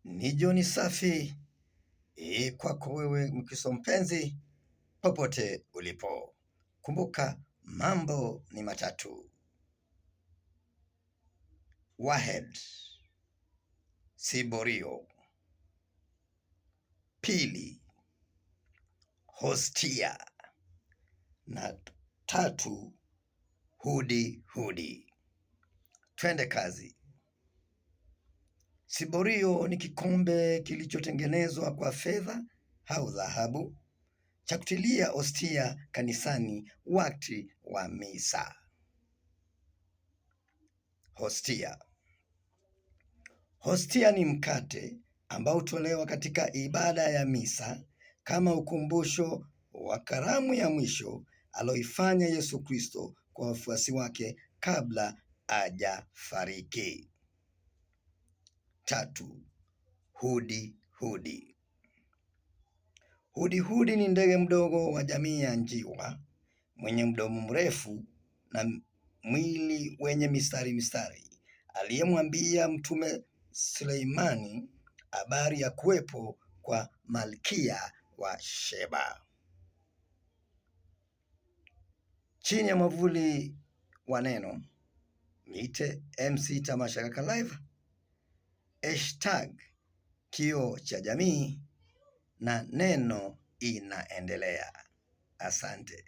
Ni jioni safi kwako wewe Mkristo mpenzi, popote ulipo. Kumbuka mambo ni matatu: Wahed, Siborio; pili, Hostia; na tatu, hudi hudi. Twende kazi. Siborio ni kikombe kilichotengenezwa kwa fedha au dhahabu cha kutilia hostia kanisani wakati wa misa. Hostia. Hostia ni mkate ambao hutolewa katika ibada ya misa kama ukumbusho wa karamu ya mwisho aloifanya Yesu Kristo kwa wafuasi wake kabla hajafariki. Tatu, hudi hudi. Hudi hudi ni ndege mdogo wa jamii ya njiwa mwenye mdomo mrefu na mwili wenye mistari mistari, aliyemwambia Mtume Suleimani habari ya kuwepo kwa Malkia wa Sheba. Chini ya mwavuli wa neno niite MC Tamasha Kaka Live, hashtag kioo cha jamii na neno inaendelea. Asante.